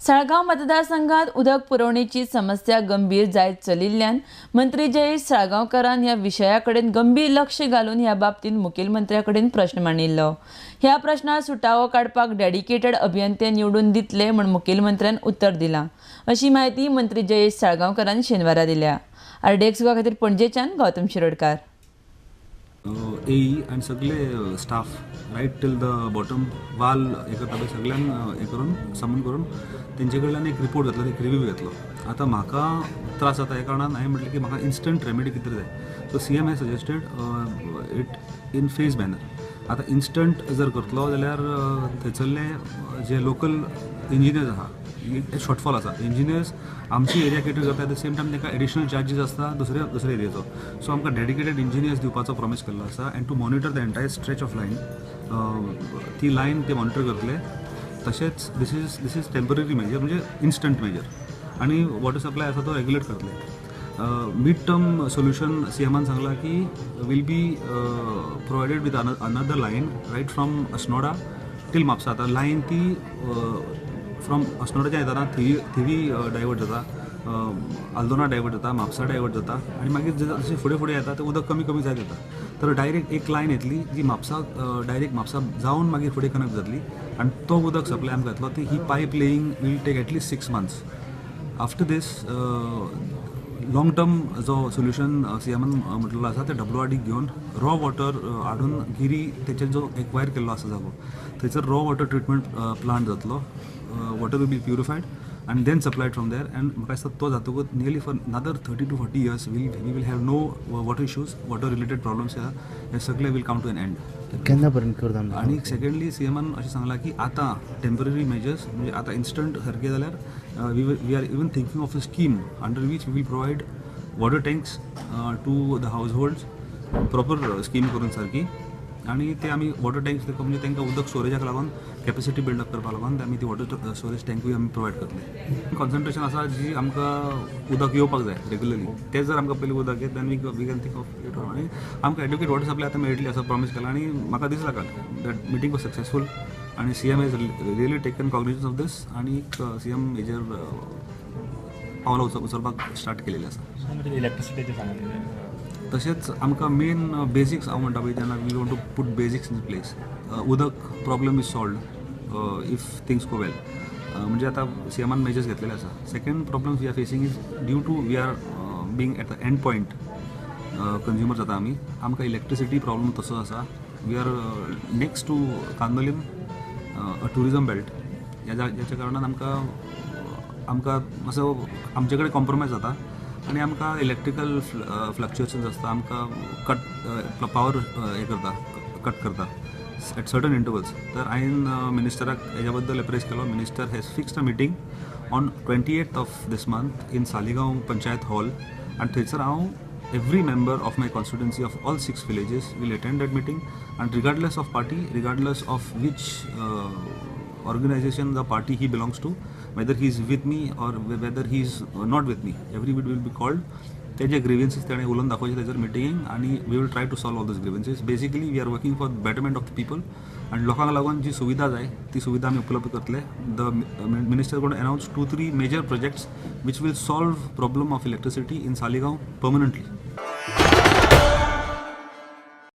साळगांव मतदारसंघात उदक पुरवणेची समस्या गंभीर जायत चलिल्ल्यान मंत्री जयेश साळगांवकारान ह्या विशया कडेन गंभीर लक्ष घालून ह्या बाबतींत मुखेलमंत्र्या कडेन प्रश्न मांडिल्लो. ह्या प्रश्नार सुटावो काडपाक डेडिकेटेड अभियंते निवडून दितले म्हूण मुखेलमंत्र्यान उत्तर दिलां, अशी म्हायती मंत्री जयेश साळगांवकारान शेनवारा दिल्या. आरडीएक्स गोवा खातीर पणजेच्यान गौतम शिरोडकार. एई आनी सगळे staff right till the bottom वाल हे करता पळय सगळ्यांक हे करून समन करून तेंचे कडल्यान एक रिपोर्ट घेतलो, एक रिव्यू घेतलो. आतां म्हाका त्रास जाता ह्या कारणान हांवें म्हटलें की म्हाका इन्स्टंट रेमेडी कितें जाय. So CM has suggested it in phase manner. आतां इन्स्टंट जर करतलो जाल्यार थंयसरले जे लोकल इंजिनियर्स आहा शॉर्टफॉल आसा. इंजिनियर्स आमची एरिया केटर करता, एट the same time तांकां एडिशनल चार्जीस आसता दुसऱ्या दुसऱ्या एरियाचो. सो आमकां डेडिकेटेड इंजिनियर्स दिवपाचो प्रॉमीस केल्लो आसा and to monitor the entire stretch of line, ती लायन ते मॉनिटर करतले. तशेंच this is temporary measure, म्हणजे इन्स्टंट मेजर, आनी वॉटर सप्लाय आसा तो रेग्युलेट करतले. मिड टर्म सोल्युशन सीएमान सांगलां की will be provided with another line right from Assonora till Mapusa. आतां लायन ती फ्रॉम अस्नोडाच्या येताना थिवी डायवर्ट जाता, आल्दोना डायवर्ट जाता, म्हापसा डायवर्ट जाता आनी मागीर जशें फुडें फुडें येता तें उदक कमी कमी जायत येता. तर डायरेक्ट एक लायन येतली जी म्हापसा डायरेक्ट म्हापसा जावन मागीर फुडें कनेक्ट जातली आनी तो उदक सप्लाय आमकां येतलो. ती ही pipe laying will take at least 6 months. After this long term जो सोल्युशन सीएमान म्हटलेलो आसा ते WRD घेवन रॉ वॉटर हाडून गिरी तेचेर जो एक्वायर केल्लो आसा जागो थंयसर रॉ वॉटर ट्रिटमेंट प्लांट जातलो. Water will be purified and then supplied from there. And म्हाका दिसता तो जातकूच nearly for another 30 to 40 years we will have no water issues, water related problems हे सगळे will come to an end. केन्ना पर्यंत करता? आनी सेकंडली सीएमान अशें सांगलां की आतां टेम्पररी मेजर्स म्हणजे आतां इन्स्टंट सारकें जाल्यार we are even thinking of a scheme under which we will provide water tanks to the households, proper scheme करून सारकी. आनी ते आमी वॉटर टँक्स म्हणजे तांकां उदक स्टोरेजाक लागून कॅपेसिटी बिल्डअप करपाक लागून आमी ती वॉटर स्टोरेज टँकूय आमी प्रोवायड करतले. कॉन्सन्ट्रेशन आसा जी आमकां उदक येवपाक जाय रेगुलरली, तें जर आमकां पयलीं उदक येत then we can think of it. आनी आमकां एडुकेट वॉटर सप्लाय आतां मेळटली असो प्रॉमीस केला आनी म्हाका दिसला काल that meeting was successful आनी CM has really taken cognizance of this आनी सीएम हेजेर पावलां उचलपाक स्टार्ट केलेलें आसा. इलेक्ट्रिसिटीचें सांगा. तशेंच आमकां मेन बेसिक्स हांव म्हणटा पळय तेन्ना we want to put basics in place. उदक problem is solved if things go well, म्हणजे आतां सीएमान मेजर्स घेतलेले आसा. Second problem we are facing is due to we are being at the end point consumer जाता आमी, आमकां electricity problem तसो आसा. We are next to Candolim a tourism belt, ह्याच्या कारणान आमकां आमकां मातसो आमचे कडेन कॉम्प्रोमायज जाता आनी आमकां इलेक्ट्रिकल फ्लक्चुएशन्स आसता, आमकां कट पावर हे करता, कट करता एट सर्टन इंटरवल्स. तर हांवें मिनिस्टराक हेज्या बद्दल एप्रेस केलो. Minister has fixed a meeting on 28th of this month in Saligao panchayat hall आनी थंयसर हांव every member of my constituency of all 6 villages will attend that meeting and regardless of party, regardless of which organization the party he belongs to, whether he is with me or whether he is not with me, everybody will be called. तेजे ग्रीवन्सीस ताणें उलोवन दाखोवचे थंयसर मिटींगेक आनी we will try to solve all those grievances. Basically we are working for betterment of the people आनी लोकांक लागून जी सुविधा जाय ती सुविधा आमी उपलब्ध करतले. The minister gonna announce 2-3 major projects which will solve problem of electricity in Saligao permanently.